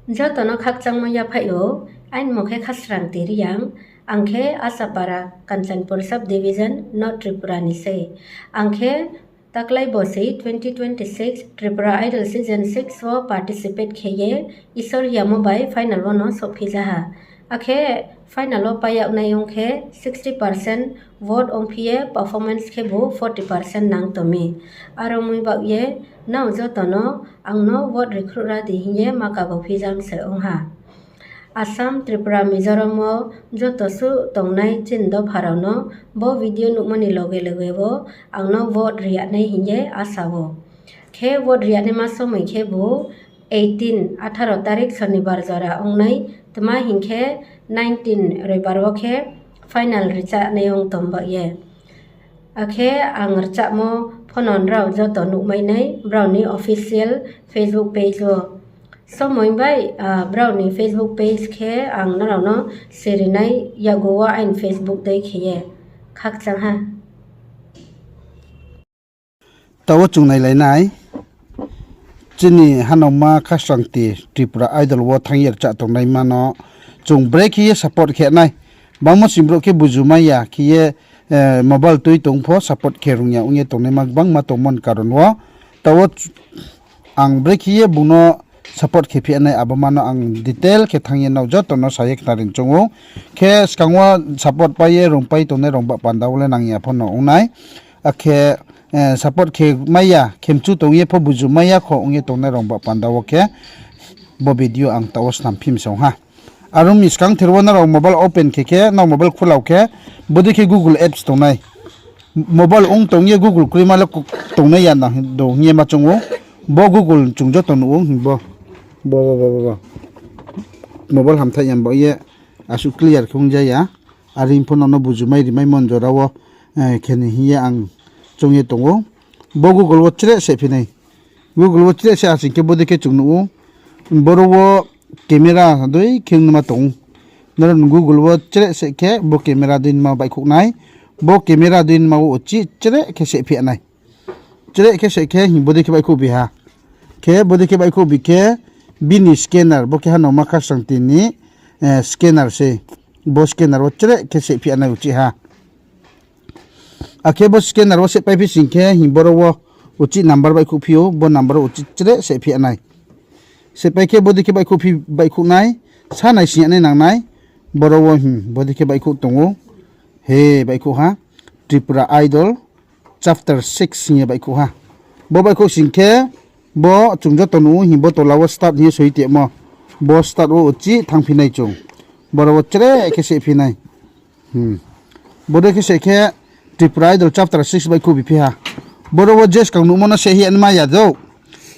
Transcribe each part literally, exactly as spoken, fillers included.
Joto no khakchangmo yaphaih ou, aini mmung khe Khasrangti Reang, ang khe Asapara, Kanchanpur Sub Division, North Tripura ni sei. Ang khe taklai bosi twenty twenty-six Tripura Idol Season six wo participate khe ye Isor yamo bai final wo no souhphi ja ha. Akhe final wo pai yag nai ong khe sixty percent vote ongphi ye performance khebu forty percent nang tong mi. Aro mui baoh ye nrao joto no ang no vote rikhruh ra di hing ye ma kabo phi jam se ong ha. Assam, Tripura, Mizoram wo joto suh tongnai chini dopha rao no bo video nuhmo ni loge loge wo ang no vote ri yag nai hing ye asa ou. Khe vote ri yag naima somoi khebu eighteen, atharo tarik Sonibar jora ong nai, tma hing khe nineteen Roibar wo khe final rchah nai ong tong baoh ye. Akhe ang rchahmo pho no nrao joto nuhmai nai brao ni official Facebook page wo. Somoi bai, ah, brao ni Facebook page khe ang nrao no siri nai, yakgu wo aini Facebook dei khe ye. Khakchang ha. Taoh wo chung nailai nai. Chini hanaoma Khasrangti Tripura Idol wo thanng ye rchah tongnaima no chung brekhe ye support khe nai. Bangmo sing brouh khe buju mai ya khe ye, eh, mobile tui tong pho support khe rung ya ong ye tongnaima gbangma tongmo ni karon wo. Taoh wo ch-, ang brekhe ye bung no support khe phi nai, abo ma no ang detail khe thanng ye nrao joto no sa ye khnari choung ou. Khe skang wo support pai ye rung pai tongnai rao ba panda wo le nang ya pho no ong nai. Akhe, eh, support khe mai ya, khe mchu tong ye pho buju mai ya kho ong ye tongnai rao ba panda wo khe bo video ang taoh wo snam phi mi song ha. Aro ni skang ther wo nrao mobile open khe khe, nrao mobile khulau khe, bodei khe Google Apps tongnai. Mobile ong tong ye Google kroima le tongnai ya na do hing ye ma choung ou. Bo Google chung joto nuh ou, bo, bo, bo, bo, bo, bo. Mobile hamthaih ya bo ye asuh clear khe ong ja ya. Are pho no no buju mai ri mai mon jora wo, eh, khe ni hing ye ang choung ye tong ou. Bo Google wo chreh se phi nai. Google wo chreh se asing khe bodei khe chung nuh ou. Boro wo camera dei khe ongma tong ou. Nrao ni Google wo chreh se khe bo camera dei nma baihkhouh nai. Bo camera dei nma wo uchih chreh khe se phi nai. Chreh khe se khe hing bodei khe baihkhouh bi ha. Khe bodei khe baihkhouh bi khe bini scanner, bo khe hanaoma Khasrangti ni, eh, scanner se. Bo scanner wo chreh khe se phi nai uchih ha. Akhe bo scanner wo sehpai phi sing khe hing boro wo uchih number baihkhouh phi ou, bo number wo uchih chreh se phi nai. Sehpai khe bodei khe baihkhouh phi, baihkhouh nai, sa nai sing ya nai nang nai, boro wo hing bodei khe baihkhouh tong ou, he baihkhouh ha, Tripura Idol chapter six hing ye baihkhouh ha. Bo baihkhouh sing khe, bo chung joto nuh ou hing bo tola wo start hing ye soi tongmo, bo start wo uchih thanngphi nai chung. Boro wo chreh khe se phi nai. Bodei khe se khe Tripura Idol chapter six baihkhouh bi phi ha. Boro wo je skang nuhmo no se hi nma ya dou.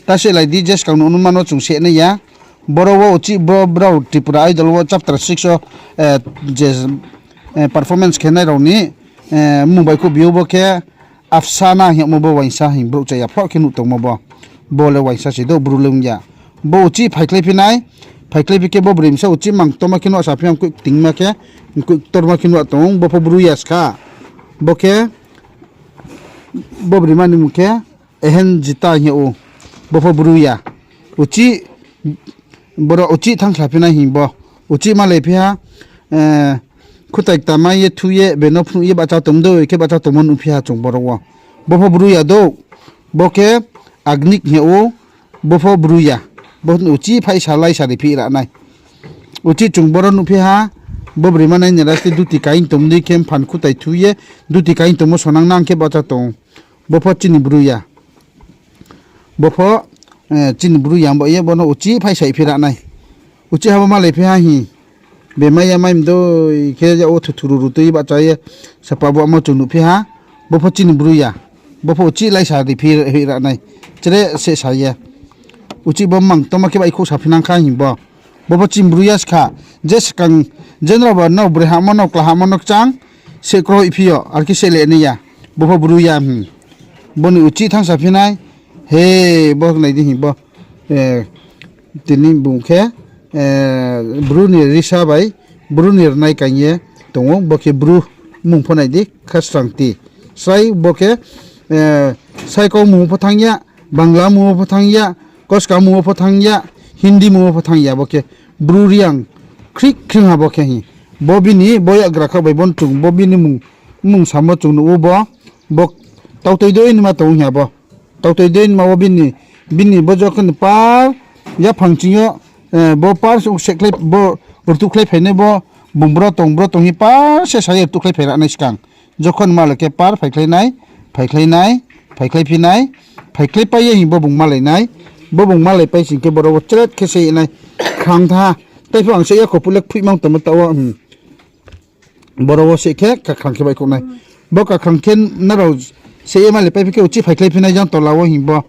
Ta se lai di je skang nuhmo no chung se nai ya. Boro wo uchih bo brao Tripura Idol wo chapter six wo, eh, je, eh, performance khe nai rao ni, eh, mmung baihkhouh bi ou bo khe Afsana hing yagmo bo uaingsa hing brouh chaya phloh khe nuh tongmo bo. Bo le uaingsa se dou, bru le ong ya. Bo uchih phaikhlai phi nai, phaikhlai phi khe bo broi bsa uchih mangtoma khe nuh saphi, mkoih ktingma khe, mkoih ktorma khe nuh tong ou, bo pho bru ya skha. Bo khe, bo broima ni mmung khe, Ehenjita hing yag ou, bo pho bru ya. Uchih, boro uchih thanngsa phi nai hing bo. Uchih malai phi ha, eh, khutai kta mai ye thu ye, beno phnuh ye bahcha tong dou, khe bahcha tongmo nuhphi ha chung boro wo. Bo pho bru ya dou, bo khe Agnik hing yag ou, bo pho bru ya. Bo uchih phaisa laisa ri phi ra nai. Uchih chung boro nuhphi ha, bo broima nai ni rasti duti kaing tong dei khe mphan khutai thu ye, duti kaing tongmo sonang nang khe bahcha tong. Bo pho chini bru ya. Bo pho, eh, chini bru ya bo ye, bo no uchih phaisa phi ra nai. Uchih ha bo malai phi ha hing. Bemai ya mai mdoi khe ya wo thuthuru ru tui bahcha ye, sapa bo amo chung nuhphi ha. Bo pho chini bru ya. Bo pho uchih laisa ri phi ra nai. Chreh se sa ye. Uchih bo mangtoma khe baihkhouh saphi nang kha hing bo. Bo pho chini bru ya skha. Je skang, je nrao ba nrao broi hamo, nrao kla hamo no kchang, se krohoih phi yo, arkhe se le nai ya. Bo pho bru ya hing. Bo ni uchih thanngsa phi nai. He, bo nai di hing bo. Eh, tini bung khe, eh, bru ni risa bai, bru ni rnai kaing ye tong ou, bo khe bru mmung pho nai di, Khasrangti. Srai bo khe, eh, Saikau mmung pho thanng ya, Bangla mmung pho thanng ya, Koska mmung pho thanng ya, Hindi mung wo pho thanng ya bo khe. Bru Reang khrih khrih ha bo khe hing. Bo bini bo yakgra kha bai bo chung bo bini mung, mmung samo chung nuh ou bo. Bo tautoi dei nima tong hing ya bo. Tautoi dei nima wo bini, bini bo jokhon par yaphang ching yo, bo par sehkhlai bo rtuhkhlai phainai bo bung bro tong, bro tong hing par se sa ye rtuhkhlai phai ra nai skang. Jokhon ma le khe par phaikhlai nai, phaikhlai nai, phaikhlai phi nai, phaikhlai pai ye hing bo bung malai nai. Bo bung malai pai sing khe boro wo chret khe se nai. Khrang tha, tei pho ang se yakho phuh le kphoihmang tongmo taoh wo. Boro wo se khe kakhrang khe baihkhouh nai. Bo kakhrang khe nrao se ye malai pai phi khe uchih phaikhlai phi nai jang tola wo hing bo.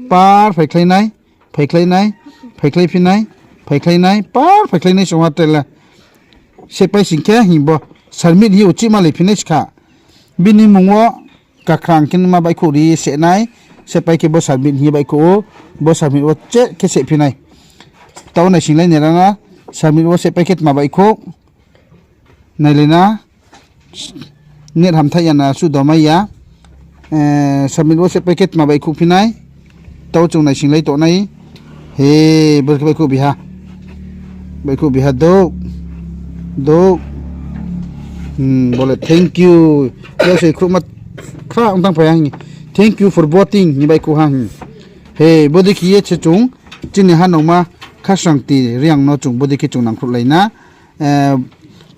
Par phaikhlai nai, phaikhlai nai, phaikhlai phi nai, phaikhlai nai, par phaikhlai nai song ha tre le. Sehpai sing khe hing bo. Submit hing ye uchih malai phi nai skha. Bini mung wo kakhrang khe ma baihkhouh ri ye se nai. Sehpai khe bo submit hing ye baihkhouh ou. Bo submit wo cheh khe sehphi nai. Taoh naisinglai nai ra na. Submit wo sehpai khe tma baihkhouh. Nailai na. Net hamthaih ya na, suh do mai ya. Submit wo sehpai khe tma baihkhouh phi nai. Taoh chung naisinglai tong nai. He, bo khe baihkhouh biha. Baihkhouh biha douh. Douh. Bo le thank you. Yasoi khruhma khra ong tang phai ha hing. Thank you for voting hing baihkhouh ha hing. He, bodei khe ye se chung chini ha nongma Khasrangti Reang no chung bodei khe chung nangkhruhlai na.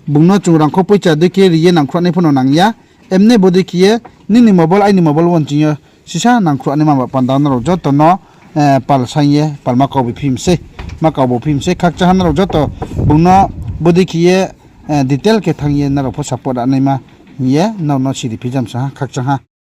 Bung no chung rangkho poicha dei khe ri ye nangkhruhnai pho no nang ya. Emne bodei khe ye nini mobile, aini mobile wo nching yo sisa nangkhruhnai ma ba panda nrao joto no pal saing ye pal ma kau bo phi mi sei, ma kau bo phi mi sei. Khakchang ha nrao joto bung no bodei khe ye detail khe thanng ye nrao pho support ranaima hing ye nrao no siri phi jam sa ha, khakchang ha.